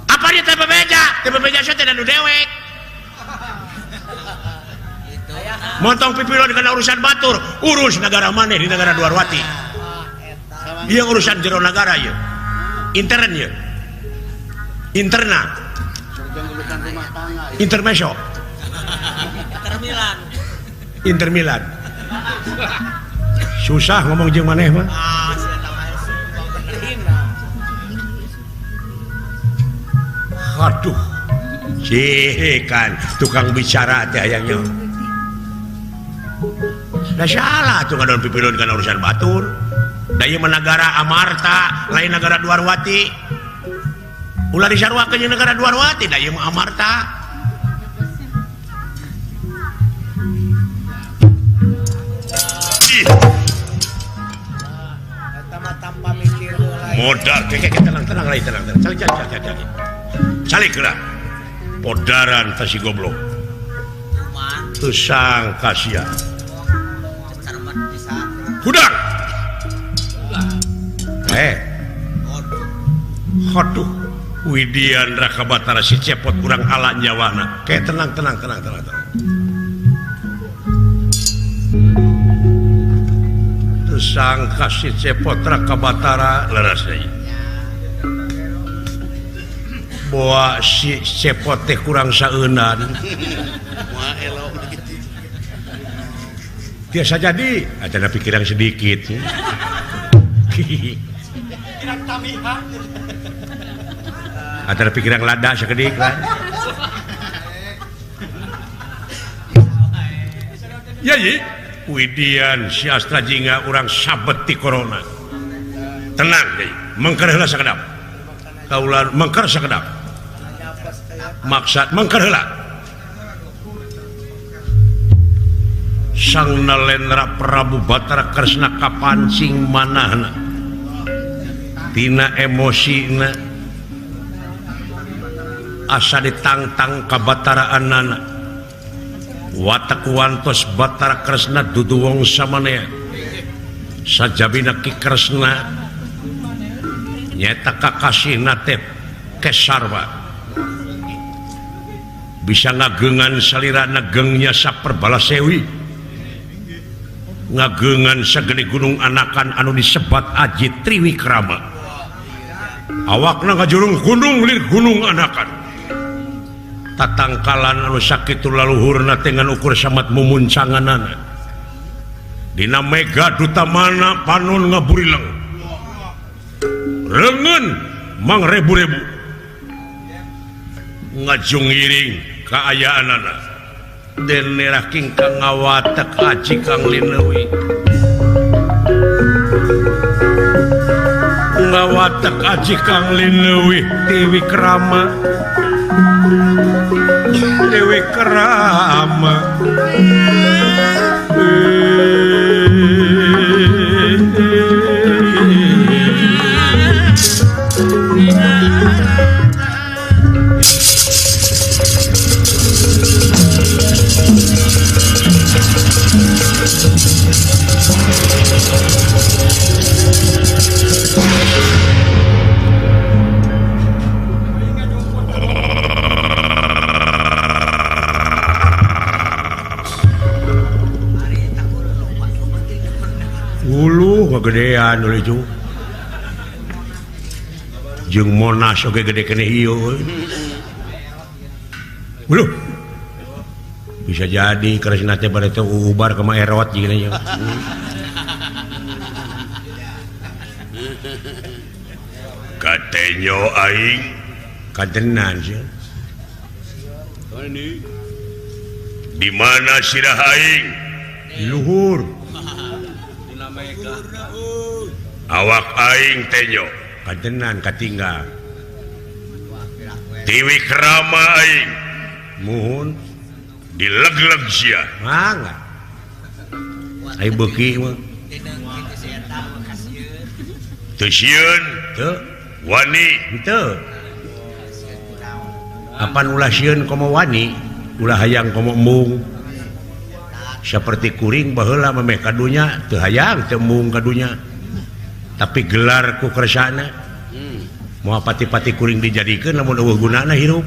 Apa dia teh bebeja? Teh bebeja teh nu dewek. Montong pipilon kana urusan batur, urus negara maneh di negara Dwarwati. Ieu urusan jero nagara ieu. Intern ieu. Interna. Intermezzo. Inter Milan. Inter Milan. Susah ngomong jeung maneh mah. Aduh. Cikan tukang bicara teh hayangnya. Da salah tuh ngadon pipilun kana urusan batur. Da ieu mah nagara Amarta, lain nagara Dwarwati. Ulah disaruakeun jeung nagara Dwarwati, da ieu mah Amarta. Eta mah tanpa mikir heula. Modal keke tenang tenang lain tenang tenang. Calik calik calik calik. Calik heula. Podaran teh si goblok. Teu sangka sia. Hudang. Aduh. Widian Raka Batara si cepot kurang ala nyawana. Kayak tenang tenang tenang tenang tenang. Tersangka si cepot Raka Batara leres deui. Boa si cepot teh kurang saeunan. Biasa jadi, ada pikiran sedikit. Ada pikiran lada sekedik lah. Ya ye, Widian si Astra Jingga urang sabet ti corona. Tenang deui, mengker heula sakedap. Kaula mengker sakedap. Maksad mengker heula. Sang Nalendra Prabu Batara Kresna kapancing manahna. Tina emosina asa ditangtang kabataraanana. Watak wantos Batara Kresna dudu wong samanea. Sajabina Ki Kresna nyata kakasihna teh Kesarwa. Bisa ngagengan salirana gengnya saperbalasewi. Ngagengan sagede gunung anakan anu disebat Aji Triwikrama. Awakna ngajurung gunung lir gunung anakan. Tatangkalan anu sakitu laluhurna teh ngan ukur samat mumuncanganana. Dina mega dutamana panon ngaburileng. Reungeun mangrebu-rebu. Ngajungiring kaayaanana. Dene raking kang ngawatek aji kang lineuwi. Ngawatek aji kang lineuwih Dewi Krama Dewi Krama Gedean oleh itu jeung Monas oge gede keneh ieu uluh bisa jadi Kresna teh bade teh ubar ka erot jeung nya katenyo aing katenan sia di mana sirah aing di luhur awak aing tenyo kadenan katinggal Tiwi Krama aing muhun dileg-leg sia mangga ai beuki mah teu sieun teu wani henteu apan ulah sieun komo wani ulah hayang komo embung seperti kuring baheula memeh kadunya teu hayang teu embung kadunya tapi gelar ku kersana moal pati-pati kuring dijadikeun lamun eueuh gunana hirup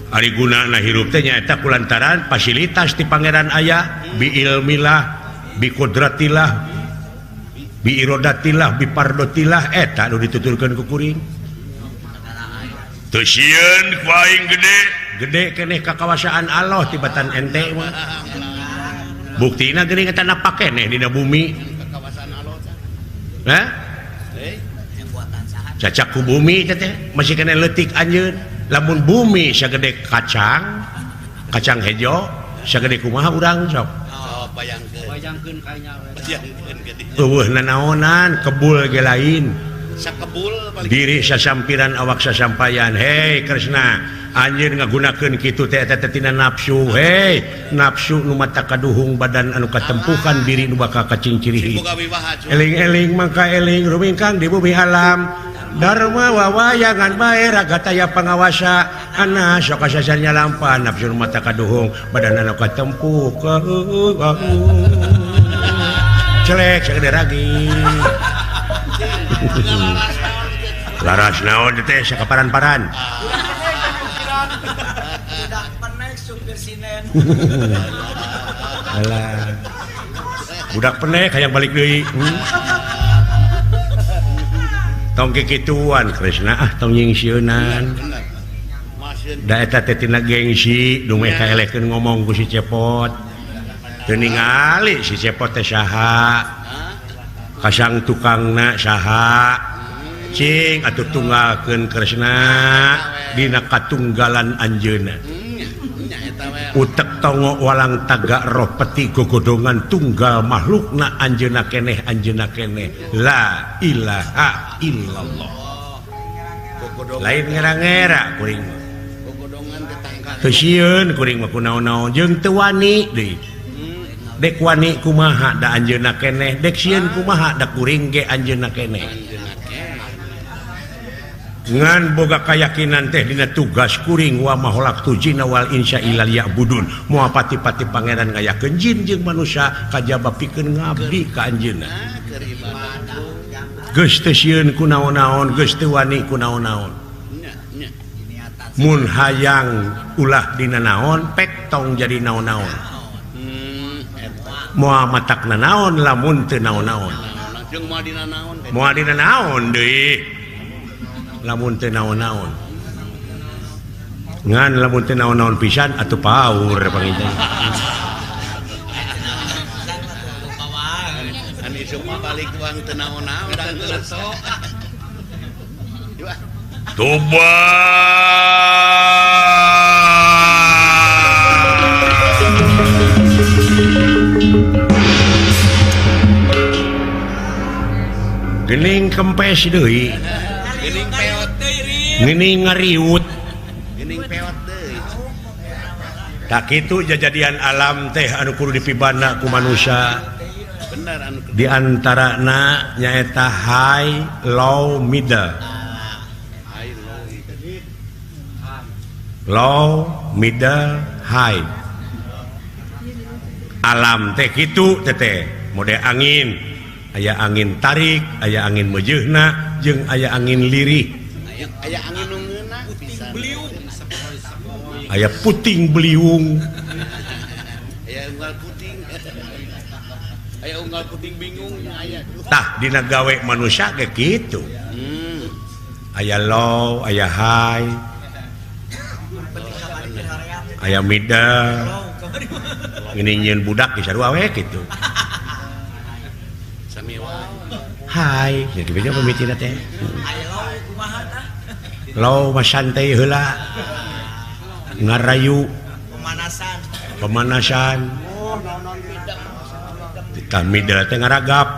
ari gunana hirup teh nyaeta kulantaran fasilitas ti pangeran aya bi ilmillah bi qudratillah bi irodatillah bi pardotillah eta nu dituturkeun ku kuring teu sieun ku aing gede gede keneh kakawasaan Allah tibatan ente mah buktina geuning eta napak keneh dina bumi hah cacak ku bumi teh masih keneh leutik anjeun lamun bumi sagede kacang kacang hejo sagede kumaha urang sok bayangkeun kayanya eueuh nanaonan kebul ge lain sakebul diri sasampiran awak sasampayan hei Kresna anjeun ngagunakeun kitu teh eta teh tina nafsu hei nafsu nu mata kaduhung badan anu katempukan diri nu bakal kacincirihi eling-eling mangka eling rumingkang di bumi alam dharma wawayangan bae raga taya pangawasa ana sok kasasarnya lampa nafsu nu mata kaduhung badan anu katempukan celek sagede ragi laras naon teh sakaparan-paran budak penek supir sinen alah budak penek hayang balik deui tong kikituan Kresna ah tong nyingsieunan da eta teh tina gengsi dumeh kaelekeun ngomong ku si Cepot teu ningali si Cepot teh saha kasang tukangna saha cing atuh tunggalkeun Kresna dina katunggalan anjeunna utek tongo walang tagak roh peti gogodongan tunggal makhlukna anjeunna keneh la ilaha illallah lain ngera-ngera kuring teu sieun kuring mah kunaon-naon jeung teu wani deui dek wani kumaha da anjeunna keneh dek sieun kumaha da kuring ge anjeunna keneh ngan boga kayakinan teh dina tugas kuring wa maholaktu jinna wal insa illa liya'budun moal pati-pati pangeran ngayakeun jin jeung manusia kajaba pikeun ngabdi ka anjeunna geus teu sieun ku naon-naon geus teu wani ku naon-naon mun hayang ulah dina naon pek tong jadi naon-naon moal matakna naon lamun teu naon-naon moal dina naon deui lamun teu naon-naon ngan lamun teu naon-naon pisan atuh paur panginten an isuk mah balik tuang teu naon-naon da geus Tuba Geuning kempes deui. Geuning peot deui Rip. Geuning ngariut. Geuning peot deui. Tak kitu jajadian alam teh anu kudu dipibana ku manusia. Bener anu di antarana nyaeta high low middle. Low middle high. Alam teh kitu teteh mode angin, aya angin tarik, aya angin meujeuhna, jeung aya angin lirih. Aya angin nu ngeunah pisan. Aya puting beliung. Aya unggal puting. Aya unggal puting bingung aya. Tah dina gawe manusia ge kitu. Aya low, aya high. Aya middle. Ini nyieun budak ge sarua we kitu. Sami wae. Hai, jadi beda pemitina teh. Low mah santai heula. Ngarayu pemanasan. Pemanasan. Tah middle teh ngaragap.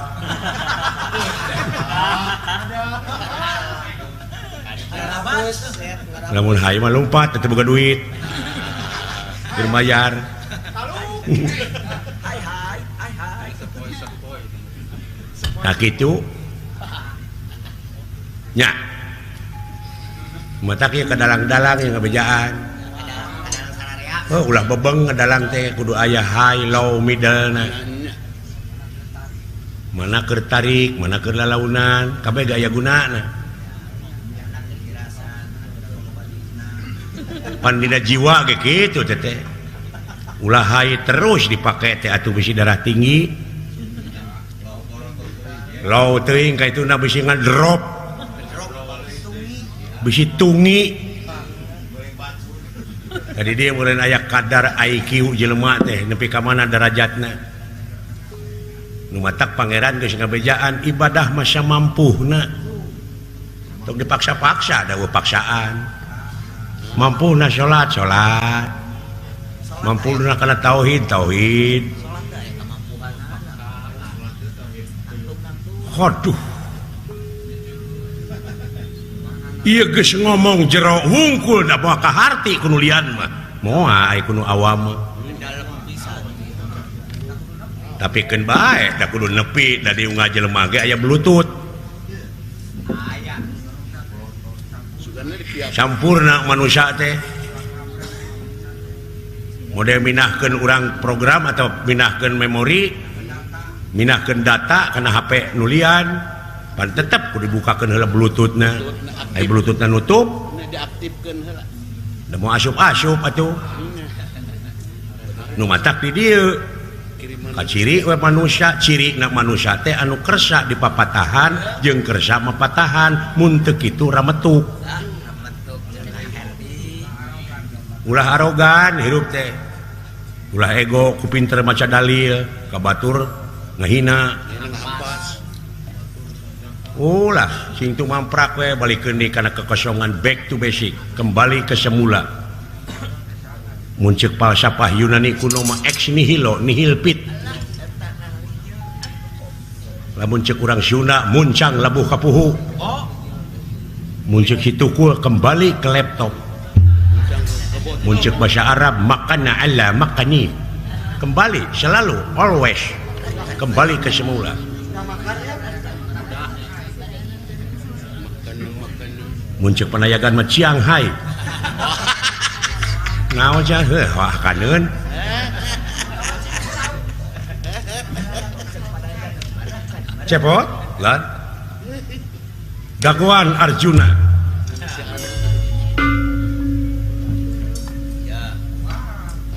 Lamun high mah lompat teu boga duit. Keur bayar. Hai hai hai hai. Nah kitu. Nya. Matak ieu ka dalang-dalang yang ngabejaan. Oh, ulah bebeng ngadalang teh kudu aya high low middle na. Mana keur tarik, mana keur lalaunan, kabeh ge aya gunana. Pan dina jiwa ge kitu teh teh. Ulah high terus dipake teh atuh bisi darah tinggi. Low teuing ka ituna bisi ngadrop. Bisi tungi. Tadi dia mulai aya kadar IQ jelema teh nepi ka mana derajatna. Nu matak pangeran geus ngabejaan ibadah masa mampuhna. Tong dipaksa-paksa da paksaan. Mampuhna salat salat. Mampuhna kana tauhid tauhid. Aduh. Ieu geus ngomong jero hungkul da bawa ka harti ku nu lian mah. Moal ai ku nu awam mah. Tapi keun bae da kudu nepi da diunggah jelema ge aya bluetooth. Sampurna manusia teh. Mode minahkeun urang program atau minahkeun memori, minahkeun data kana HP nu lian, pan tetep kudu dibukakeun heula bluetoothna. Ai bluetoothna nutup, diaktifkeun heula. Da moal asup-asup atuh. Nu matak di dieu. Kaciri we manusia, cirina manusia teh anu kersa dipapatahan jeung kersa mapatahan mun teu kitu rametuk. Ulah arogan hirup teh. Ulah ego ku pinter maca dalil, ka batur ngahina. Ulah sing tumamprak we balikeun deui kana kekosongan, back to basic, kembali ke semula. Mun ceuk falsafah Yunani kuno mah ex nihilo nihil fit. Lamun ceuk urang Sunda muncang labuh kapuhu. Mun ceuk si tukul kembali ke laptop. Mun ceuk bahasa Arab makana ala makani. Kembali selalu always kembali ke semula. Mun ceuk panayagan mah Chiang Hai. Naon sia heuh wah kaneun. Cepot lan. Dagoan Arjuna.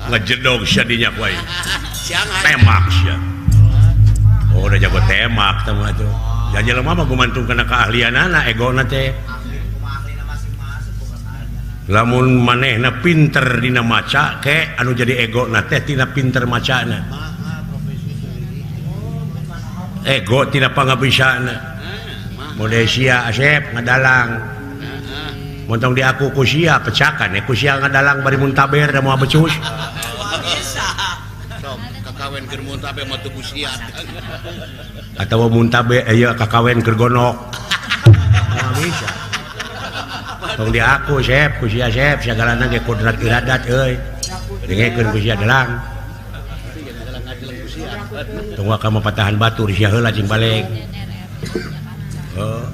Ngejedog sia dinya ku aing. Temak sia. Oh udah jago temak teh mah tuh. Ja jelema mah gumantung kana keahlianana egona teh. Lamun manehna pinter dina maca ke anu jadi ego na teh tina pinter macana. Ego tina pangabisana. Mode sia asep ngadalang. Montong diaku ku sia pecakan ku sia ngadalang bari muntaber da moal becus. Kakawen keur muntabe mah teu busiat. Atawa muntabe aya kakawen keur gonok. Moal bisa. Tong diaku sep, ku sia sep sagalana ge kodrat iradat euy. Dengekeun ku sia delang. Tong waka mah patahan batur sia heula cing balik. Oh.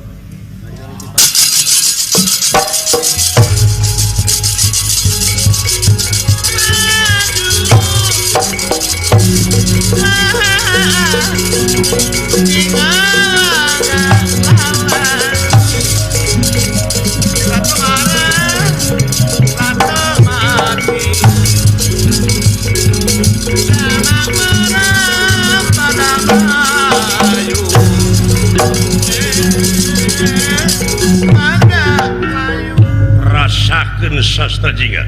Rasakeun sastra jingga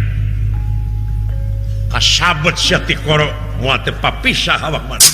kasabet sia tikoro moal teu papisah awak maneh.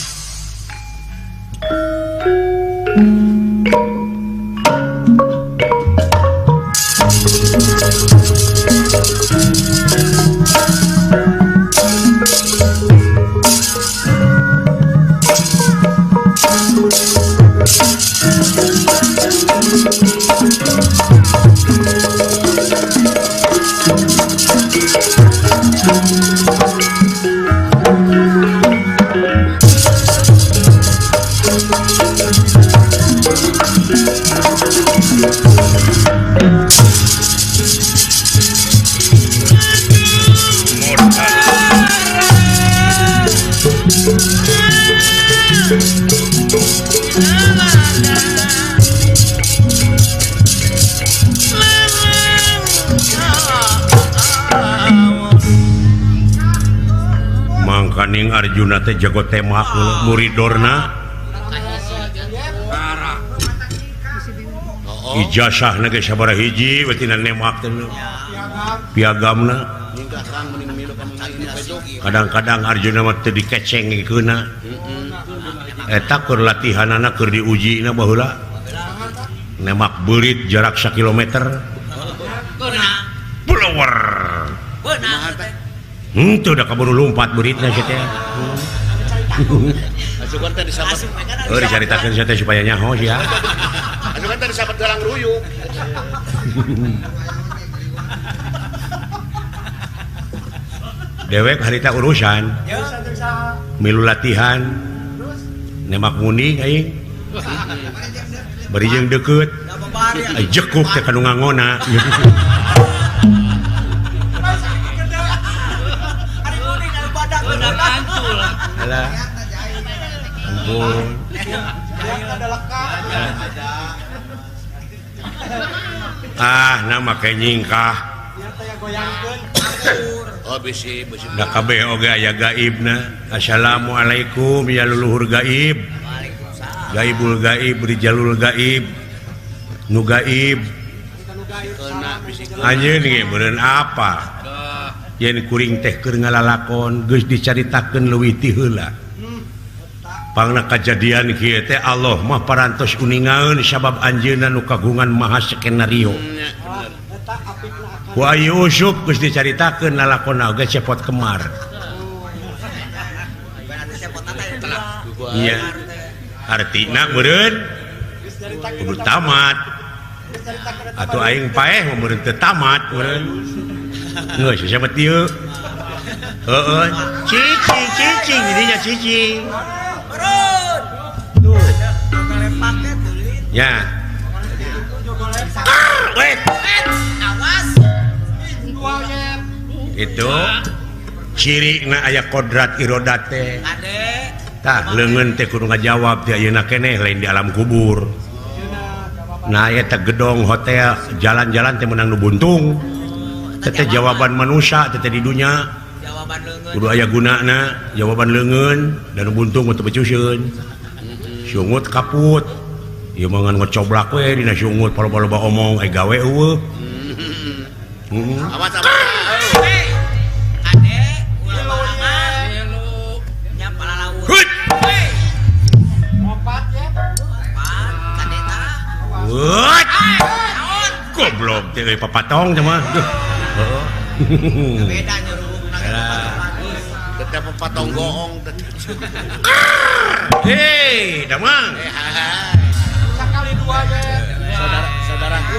Mangkaning Arjuna teh jago tembak murid Dorna ijazahna ge sabaraha hiji we tina nembak teh piagamna. Kadang-kadang Arjuna mah teu dikecengkeunna eta keur latihanana keur diujina baheula nembak beurit jarak sakilometer blower. Henteu da kaburu lumpat beuritna sia teh. Asukan teh disabat. Heuh dicaritakeun sia teh supaya nyaho sia. Asukan teh disabat galang ruyuk. Dewek harita urusan. Milu latihan. Nembak muni aing. Bari jeung deukeut. Jekuk teh kanu ngangona. Alah. Ampun. Ah, nama make nyingkah. Oh, bisi bisi. Da kabeh oge aya gaibna. Assalamualaikum ya leluhur gaib. Waalaikumsalam. Gaibul gaib, rijalul gaib. Nu gaib. Anjeun ge beureun apa? Yen kuring teh keur ngalalakon geus dicaritakeun leuwih ti heula. Pangna kajadian kieu teh Allah mah parantos uningaeun sabab anjeunna nu kagungan maha skenario. Ku Ayu Usuk geus dicaritakeun lalakonna oge cepot kemar. Iya. Artina meureun kudu tamat. Atuh aing paeh mah meureun teu tamat meureun. Geus sia mah tieu. Heeh, cicing cicing dinya cicing. Tuh. Ya. Wait. Awas. Itu cirina aya kodrat irodat teh. Tah leungeun teh kudu ngajawab teh ayeuna keneh lain di alam kubur. Nah eta gedong hotel jalan-jalan teh meunang nu buntung. Teh jawaban manusia teh di dunya. Jawaban leungeun. Kudu aya gunana, jawaban leungeun dan nu buntung mah teu becuseun. Sungut kaput. Ieu mah ngan ngocoblak we dina sungut loba-loba omong ai gawe eueuh. Heeh. Awas awas. Ade, ulah barangan. Nya palalaur. Hut. Opat ya. Opat kadeta. Hut. Naon? Goblok teh euy papatong teh mah. Duh. Heeh. Beda nyuruhna. Tetep patong goong. Hei, Damang. Sakali dua ge. Saudara-saudaraku.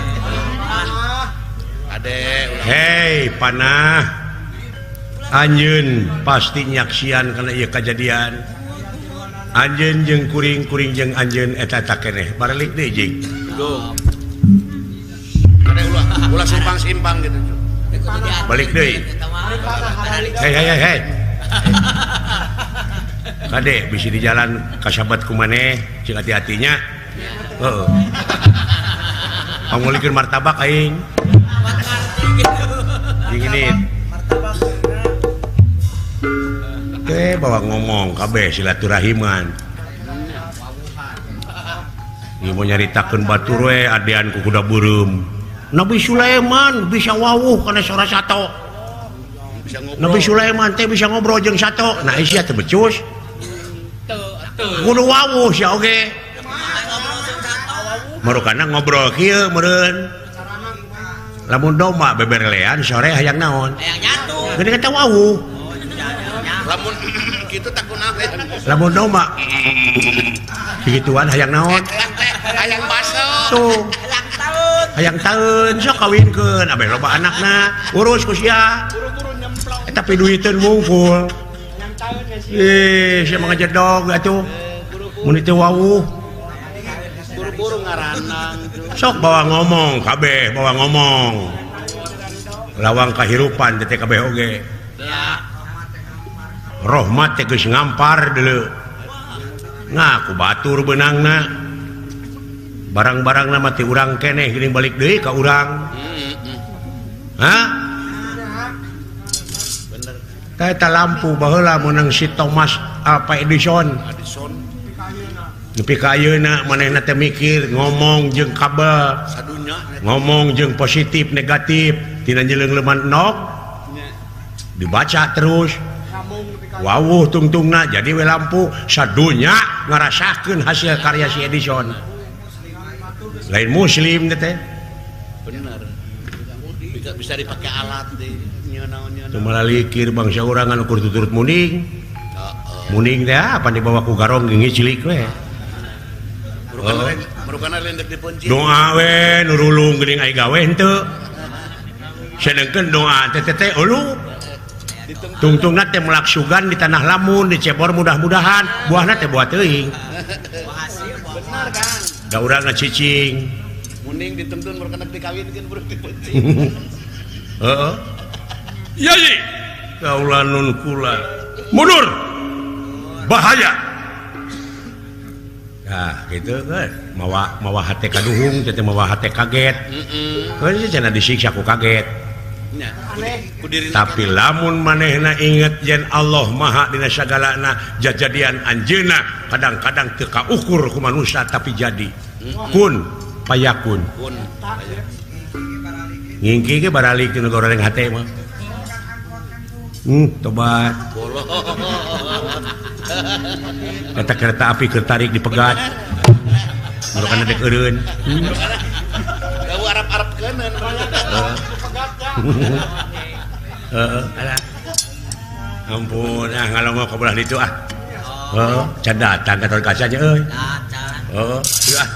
Ade ulah. Hei, panah. Anjeun pasti nyaksian kana ieu kajadian. Anjeun jeung kuring-kuring jeung anjeun eta eta keneh. Baralik deui jing. Duh. Ade ulah ulah simpang-simpang gitu. Balik deui. Hei hei hei hei. Kade bisi di jalan kasabat ku maneh, cing hati-hatinya. Heeh. Pangulikeun martabak aing. Jeung ini. Teh bawa ngomong kabeh silaturahim. Ieu mau nyaritakeun batur we adean ku kuda beureum. Nabi Sulaiman bisa wawuh kana sora sato. Nabi Sulaiman teh bisa ngobrol jeung sato. Nah sia teh becus. Kudu wawuh sia oge. Marukana ngobrol kieu meureun. Lamun domba beberlean sore hayang naon? Hayang nyatu. Geuning eta wawuh. Lamun kitu tak kunaon. Lamun domba kikituan hayang naon? Hayang baso. Tuh. Hayang taun. Hayang taun sok kawinkeun abeh loba anakna urus ku sia. Buru-buru nyemplong. Eta piduiteun wungkul. Ih, sia mah ngajedog atuh. Mun teu wawuh. Buru-buru ngaranang. Sok bawa ngomong kabeh, bawa ngomong. Lawang kahirupan teh kabeh oge. Rohmat teh geus ngampar deuleu. Ngaku batur beunangna. Barang-barangna mah ti urang keneh geuning balik deui ka urang. Hah? Bener. Eta lampu baheula meunang si Thomas Alva Edison. Edison. Nepi ka ayeuna manehna teh mikir ngomong jeung kabel. Sadunya. Ngomong jeung positif negatif tina nyeleung-leuman nok. Dibaca terus. Wawuh tungtungna jadi we lampu sadunya ngarasakeun hasil karya si Edison. Lain muslim teh. Bener. Bisa dipakai alat di nyeuna-nyeuna. Teu malalikir bangsa urang anu kur tuturut muning. Muning teh apa dibawa ku garong geuning cilik we. Merukana lendek dipencit. Doa we nurulung geuning ai gawe henteu. Sedengkeun doa teh teh ulu. Tungtungna teh melak sugan di tanah lamun dicebor mudah-mudahan buahna teh buah teuing. Benar kan? Da urang ngacicing. Muning ditentun merukana dikawinkeun buru dipencit. Heeh. Yai. Kaula nun kula. Mundur. Bahaya. Nah, gitu kan. Mawa mawa hate kaduhung, teh mawa hate kaget. Heeh. Kan cenah disiksa ku kaget. Nya. Tapi lamun manehna inget yen Allah Maha dina sagalana jajadian anjeunna kadang-kadang teu kaukur ku manusia tapi jadi. Kun payakun. Kun. Ngingki ge baralik teu goreng hate mah. Tobat. Eta kereta api kertarik dipegat. Merukan dek eureun. Gawu Arab-Arab keuneun. Heeh, alah. Ampun, ah ngalongok ka belah ditu ah. Heeh, can datang ka Gatot Kaca nya euy. Heeh, ieu ah.